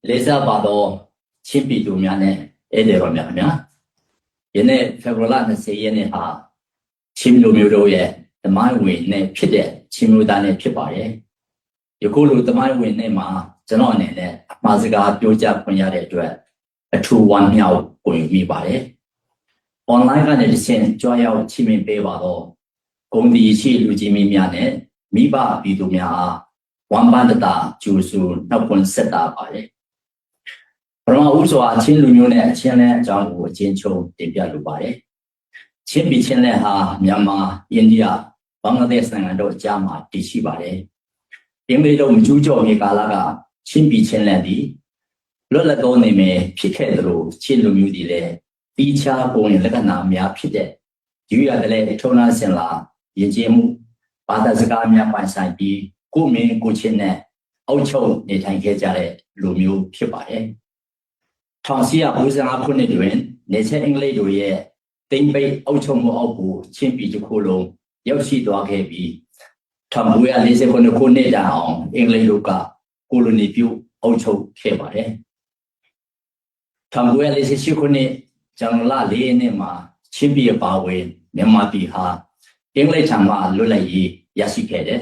လေးစားပါသောချင်းပြည်သူများနဲ့ဧည့်သည်တော်များခင်ဗျာ။ယနေ့ဖေဖော်ဝါရီလ20ရက်နေ့ဟာချင်းလူမျိုးတို့ရဲ့သမိုင်းဝင်နေ့ဖြစ်တဲ့ချင်းမျိုးသားနေ့ဖြစ်ပါတယ်။ယခုလိုသမိုင်းဝင်နေ့မှာကျွန်တော်အနေနဲ့အမှားစကားပြောကြားခွင့်ရတဲ့အတွက်အထူးဝမ်းမြောက်ဂုဏ်ယူမိပါတယ်။ online ကနေတစ်ဆင့်ကြွားရောက်ချီးမြှင့်ပေးပါတော့ဂုဏ်ဒီရှိလူကြီးမင်းများနဲ့မိဘပြည်သူများအားဝမ်းပန်းတသာကြိုဆိုနှုတ်ခွန်းဆက်တာပါတယ်။ပထမဦးစွာချင်းလူမျိုးနဲ့ချင်းလဲအကြောင်းကိုအချင်းချုပ်တင်ပြလိုပါတယ်။ချင်းပြည်ချင်းလဲဟာမြန်မာအိန္ဒိယဘင်္ဂလားဒေ့ရှ်နိုင်ငံတို့အကြားမှာတည်ရှိပါတယ်။အင်္ဂလိပ်တို့မကျူးကျော်မီကာလကချင်းပြည်ချင်းလဲသည်လွတ်လပ်သောနေမယ်ဖြစ်ခဲ့သလိုချင်းလူမျိုးတွေလည်းတီးခြားပုံရင်လက္ခဏာများဖြစ်တဲ့ယူရတဲ့ထုံးနှစင်လာယဉ်ကျေးမှုဘာသာစကားများပိုင်ဆိုင်ပြီးကိုမင်းကိုချင်းနဲ့အုပ်ချုပ်နေထိုင်ခဲ့ကြတဲ့လူမျိုးဖြစ်ပါတယ်။1495ခုနှစ်တွင်နေချက်အင်္ဂလိပ်တို့ရဲ့တိမ်ပိတ်အုပ်ချုပ်မှုအောက်ကိုချင်းပြည်တစ်ခုလုံးရောက်ရှိသွားခဲ့ပြီး1949ခုနှစ်တိုင်အောင်အင်္ဂလိပ်တို့ကကိုလိုနီပြုအုပ်ချုပ်ခဲ့ပါတယ်။1948ခုနှစ်ဇန်နဝါရီလ4ရက်နေ့မှာချင်းပြည်ပါဝင်မြန်မာပြည်ဟာအင်္ဂလိပ်ထံမှလွတ်လပ်ရေးရရှိခဲ့တယ်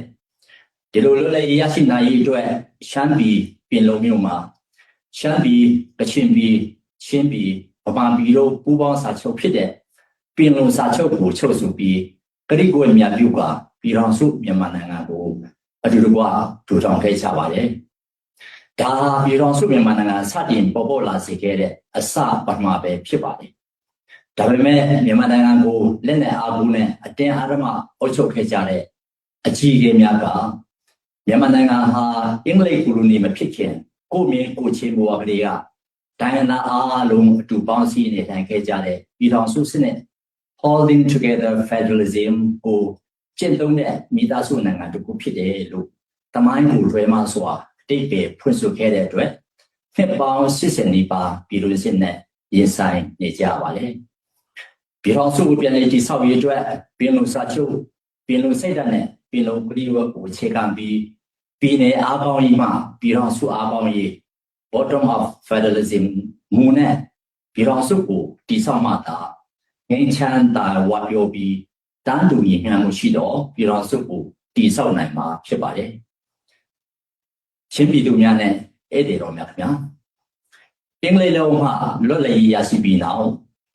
။ဒီလိုလွတ်လပ်ရေးရရှိနိုင်ရေးအတွက်ရှမ်းပြည်ပြင်လုံမြို့မှာရှမ်းပြည်ကချင်ပြည်ချင်းပြည်ဗမာပြည်တို့ပူးပေါင်းစာချုပ်ဖြစ်တဲ့ပြင်လုံစာချုပ်ကိုချုပ်ဆိုပြီးကတိကိုမြတ်ပြုကပြည်ထောင်စုမြန်မာနိုင်ငံကိုအတူတကွထူထောင်ခဲ့ကြပါတယ်။ဒါပြည်ထောင်စုမြန်မာနိုင်ငံစတင်ပေါ်ပေါ်လာစေခဲ့တဲ့အစပထမပဲဖြစ်ပါတယ်။ဒါပေမဲ့မြန်မာနိုင်ငံကိုလက်နက်အားကိုးနဲ့အတင်းအဓမ္မအုပ်ချုပ်ခဲ့ကြတဲ့အကြီးအကဲများကမြန်မာနိုင်ငံဟာအင်္ဂလိပ်ကိုလိုနီမဖြစ်ခင်ကိုမြင့်ကိုချင်းဘဝကလေးကတိုင်းသားအားလုံးအတူပေါင်းစည်းနေထိုင်ခဲ့ကြတဲ့ပြည်ထောင်စုစနစ် holding together federalism ကိုကျင့်သုံးတဲ့မိသားစုနိုင်ငံတစ်ခုဖြစ်တယ်လို့တမိုင်းကိုလွှဲမစွာအတိတ်ပဲဖွင့်ဆိုခဲ့တဲ့အတွက်နှစ်ပေါင်း80နီးပါးပြည်သူစစ်နဲ့ရင်ဆိုင်နေကြပါလေပြည်ထောင်စုကိုပြန်လည်တည်ဆောက်ရေးအတွက်ပြည်လုံစာချုပ်ပြည်လုံစိတ်ဓာတ်နဲ့ပြည်လုံကတိဝတ်ကိုအခြေခံပြီးပြည်နယ်အားကောင်းရေးမှပြည်ထောင်စုအားကောင်းရေး bottom up federalism မူနဲ့ပြည်ထောင်စုကိုတည်ဆောက်မှသာငြိမ်းချမ်းသာဝပြောပြီးတန်းတူညီမျှမှုရှိတော့ပြည်ထောင်စုကိုတည်ဆောက်နိုင်မှာဖြစ်ပါတယ်ချင်းပြည်သူများနဲ့ဧည့်သည်တော်များခင်ဗျာအင်္ဂလိပ်လိုမှလွတ်လပ်ရေးရရှိပြီးနောက်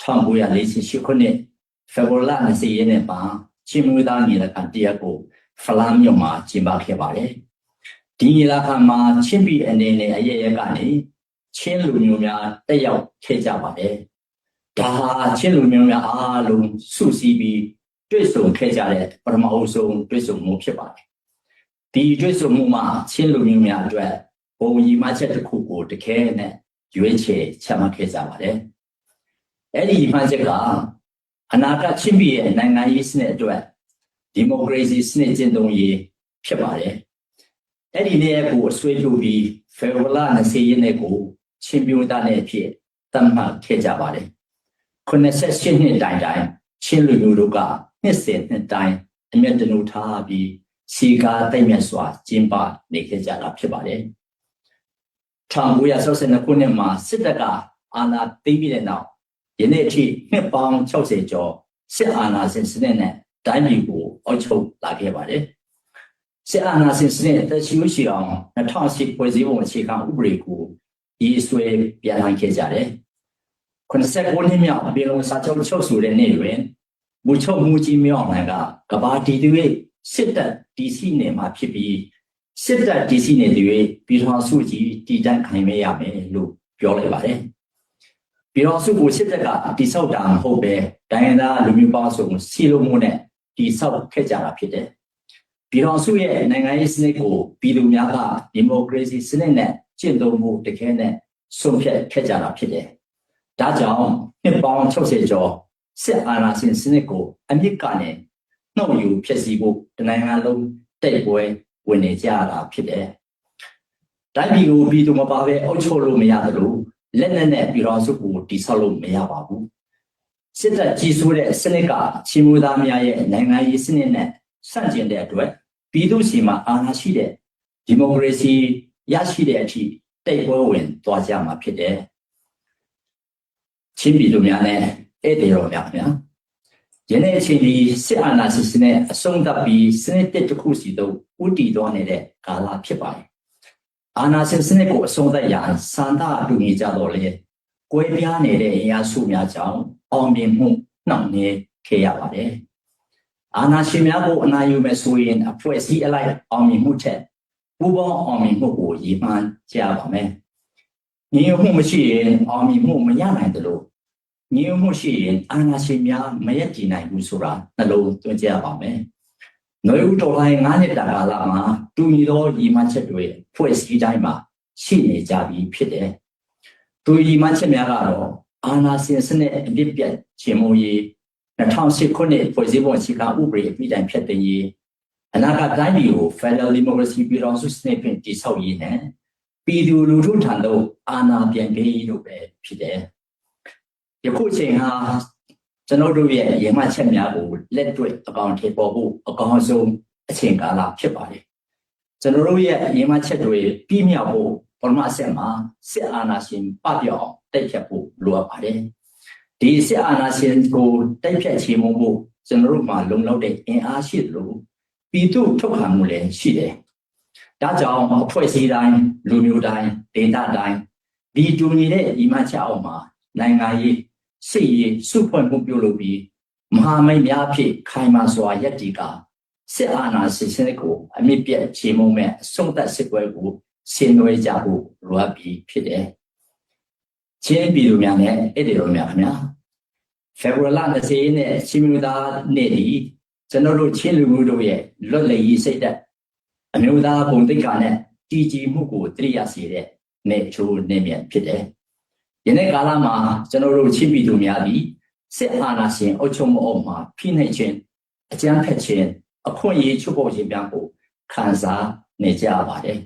1948ခုနှစ်ဖေဖော်ဝါရီလ20ရက်နေ့မှာချင်းမျိုးသားညီလာခံတရက်ကိုဖလမ်းမြို့မှာကျင်းပခဲ့ပါတယ်ဒီညီလာခံမှာချင်းပြည်အနေနဲ့အရရက်ကနေချင်းလူမျိုးများတက်ရောက်ခဲ့ကြပါတယ်ဒါဟာချင်းလူမျိုးများအားလုံးစုစည်းပြီးတွေ့ဆုံခဲ့ကြတဲ့ပထမအဆုံးတွေ့ဆုံမှုဖြစ်ပါတယ်ဒီတွေ့ဆုံမှုမှာချင်းလူမျိုးများအတွက်ဘုံကြီးမချက်တစ်ခုကိုတခဲနဲ့ရွေးချယ်ချမှတ်ခဲ့ကြပါတယ်အဲ့ဒီမှချက်ကအနာဂတ်ချင်းပြည်ရဲ့နိုင်ငံရေးစနစ်အတွက်ဒီမိုကရေစီစနစ်ကျင့်သုံးရေးဖြစ်ပါတယ်အဲ့ဒီနေ့ကိုအဆွေးပြုပြီးဖေဖော်ဝါရီလ20ရက်နေ့ကိုချင်းမျိုးသားနေ့အဖြစ်သတ်မှတ်ခဲ့ကြပါတယ်88နှစ်တိုင်တိုင်ချင်းလူမျိုးတို့ကနှစ်စဉ်နှစ်တိုင်းအမျက်တနူထားပြီးစီကားတိတ်မြတ်စွာကျင်းပနေခဲ့ကြတာဖြစ်ပါတယ်1962ခုနှစ်မှာစစ်တပ်ကအာဏာသိမ်းပြီးတဲ့နောက်ယနေ့အထိနှစ်ပေါင်း60ကျော်စစ်အာဏာရှင်စနစ်နဲ့တိုင်းပြည်ကိုအုပ်ချုပ်လာခဲ့ပါတယ်စစ်အာဏာရှင်စနစ်အသက်ရှိရှိအောင်2008ဖွဲ့စည်းပုံအခြေခံဥပဒေကိုရေးဆွဲပြဋ္ဌာန်းခဲ့ကြတယ်89နှစ်မြောက်ပြည်လုံးစာချုပ်ချုပ်ဆိုတဲ့နေ့တွင်မူချုပ်မှုကြီးမြောက်နိုင်ကကဘာတီတွေစစ်တပ်တီစီနေမှာဖြစ်ပြီးစစ်တပ်တီစီနေတဲ့ပြည်ထောင်စုကြီးတည်တံ့ခိုင်မြဲရမယ်လို့ပြောလိုက်ပါတယ်ပြည်ထောင်စုကိုစစ်တပ်ကတိဆောက်တာမဟုတ်ပဲတိုင်းဒေသလူမျိုးပေါင်းစုံစီလုံးမှုနဲ့တိဆောက်ခဲ့ကြတာဖြစ်တယ်ပြည်ထောင်စုရဲ့နိုင်ငံရေးစနစ်ကိုပြည်သူများကဒီမိုကရေစီစနစ်နဲ့ကျင့်သုံးမှုတခဲနဲ့ဆုံးဖြတ်ခဲ့ကြတာဖြစ်တယ်။ဒါကြောင့်နှစ်ပေါင်း60ကျော်စစ်အာဏာရှင်စနစ်ကိုအမြင့်ကနေနှုတ်ယူဖျက်ဆီးဖို့တနိုင်ငံလုံးတိုက်ပွဲဝင်နေကြရတာဖြစ်တယ်။တိုင်းပြည်ကိုပြည်သူမပါဘဲအုပ်ချုပ်လို့မရသလိုလက်နက်နဲ့ပြည်တော်စုကိုတိဆောက်လို့မရပါဘူး။စစ်တပ်ကြီးစိုးတဲ့စနစ်ကချင်းမျိုးသားများရဲ့နိုင်ငံရေးစနစ်နဲ့ဆန့်ကျင်တဲ့အတွက်ပြည်သူစီမှာအာဏာရှိတဲ့ဒီမိုကရေစီရရှိတဲ့အထိ တိုက်ပွဲဝင်သွားကြမှာဖြစ်တယ်။ချင်းပြည်သူများနဲ့ဧည့်သည်တော်များခင်ဗျာ။ယနေ့အချိန်ဒီစစ်အာဏာရှင်စနစ်အဆုံးသတ်ပြီးစနစ်တစ်ခုစီသို့ဦးတည်သွားနေတဲ့ကာလဖြစ်ပါတယ်။အာဏာရှင်စနစ်ကိုအဆုံးသတ်ရန်စန္ဒအတူညီကြတော့လေကွဲပြားနေတဲ့အင်အားစုများကြောင့်အောင်မြင်မှုနှောင့်နှေးခဲ့ရပါတယ်။အာဏာရှင်များကိုအနိုင်ယူမယ်ဆိုရင်အဖွဲ့အစည်းအလိုက်အောင်မြင်မှုထက်ပူးပေါင်းအောင်မြင်မှုကိုရည်မှန်းကြပါမယ်။ညီညွတ်မှုမရှိရင်အောင်မြင်မှုမရနိုင်သလိုညီညွတ်မှုရှိရင်အာဏာရှင်များမရပ်တည်နိုင်ဘူးဆိုတာနှလုံးသွင်းကြပါမယ်။ຫນွေဦးတော်လိုင်း9နှစ်တာကာလမှာတူညီသောရည်မှန်းချက်တွေဖွဲ့စည်းတိုင်းမှာရှိနေကြပြီဖြစ်တယ်။တူရည်မှန်းချက်များကတော့အာဏာရှင်စနစ်အပြစ်ပြတ်ချေမှုရေး2008ခုနှစ်ဖွဲ့စည်းပုံအခြေခံဥပဒေအပြီးတိုင်ဖျက်သိမ်းရေးအနာဂတ်တိုင်းပြည်ကို Federal Democracy ပြည်ထောင်စုစနစ်ဖြင့်တည်ဆောက်ရေးနဲ့ပြည်သူလူထုထံသို့အာဏာပြန်ပေးရေးတို့ပဲဖြစ်တယ်။ယခုအချိန်ဟာကျွန်တော်တို့ရဲ့ရည်မှန်းချက်များကိုလက်တွေ့အကောင်အထည်ပေါ်ဖို့အကောင်းဆုံးအချိန်ကာလဖြစ်ပါတယ်။ကျွန်တော်တို့ရဲ့ရည်မှန်းချက်တွေပြည့်မြောက်ဖို့ပထမအဆင့်မှာစစ်အာဏာရှင်ပပျောက်အောင်တိုက်ဖြတ်ဖို့လိုအပ်ပါတယ်။ဒီစစ်အာဏာရှင်ကိုတိုက်ဖြတ်ချေမှုန်းဖို့ကျွန်တော်တို့မှာလုံလောက်တဲ့အင်အားရှိသလိုပြည်သူထုတ်ခံမှုလည်းရှိတယ်။ဒါကြောင့်အဖွဲ့အစည်းတိုင်းလူမျိုးတိုင်းဒေသတိုင်းဒီတူညီတဲ့ဒီမှချက်အောင်မှာနိုင်ငံရေးစစ်ရေးစုဖွဲ့မှုပြုလုပ်ပြီးမဟာမိတ်များဖြစ်ခိုင်မာစွာရပ်တည်ကာစစ်အာဏာရှင်စနစ်ကိုအမြင့်ပြတ်ချေမှုန်းမဲ့အဆုံးသတ်စစ်ပွဲကိုဆင်နွှဲကြဖို့လိုအပ်ပြီးဖြစ်တယ်။ချင်းပြည်သူများနဲ့ဧည့်သည်တော်များခင်ဗျာဖေဖော်ဝါရီလ20ရက်နေ့ချင်းမျိုးသားနေ့ဒီကျွန်တော်တို့ချင်းလူမျိုးတို့ရဲ့လွတ်လပ်ရေးစိတ်ဓာတ်အမျိုးသားဂုဏ်သိက္ခာနဲ့တည်ကြည်မှုကိုတရိယာစေတဲ့နေ့ချိုးနေ့မြတ်ဖြစ်တယ်။ယနေ့ကာလမှာကျွန်တော်တို့ချင်းပြည်သူများသည်စစ်အာဏာရှင်အုပ်ချုပ်မှုအောက်မှာဖိနှိပ်ခြင်းအကြမ်းဖက်ခြင်းအခွင့်အရေးချုပ်ပေါ်ခြင်းများကိုခံစားနေကြပါတယ်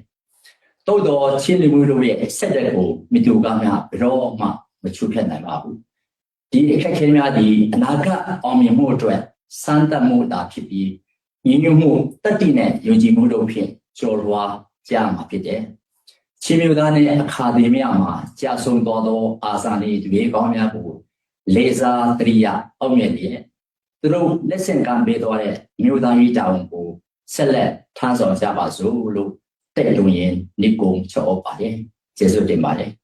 ။သို့တော်ချင်းလူမျိုးတို့ရဲ့ဆက်တဲ့ကိုမိတူကားများဘယ်တော့မှမချွတ်ဖျက်နိုင်ပါဘူး။ဒီအခက်အခဲများသည်အနာဂတ်အောင်မြင်မှုအတွက်စမ်းသပ်မှုသာဖြစ်ပြီးညီညွတ်မှုတတ္တိနဲ့ယုံကြည်မှုတို့ဖြင့်ကျော်လွှားကြမှာဖြစ်တယ်။ချင်းမျိုးသားနဲ့အခါဒီမြမှာကြာဆုံးတော်သောအာဇာနည်တွေကောင်းများကိုလေးစားတရိယာအောင်မြင်လျက်သူတို့လက်ဆင့်ကမ်းပေးသွားတဲ့မျိုးသားရေးတာဝန်ကိုဆက်လက်ထမ်းဆောင်ကြပါစို့လို့တဲ့လုံရင်နေကုံချောပါတယ်ကျေးဇူးတင်ပါတယ်။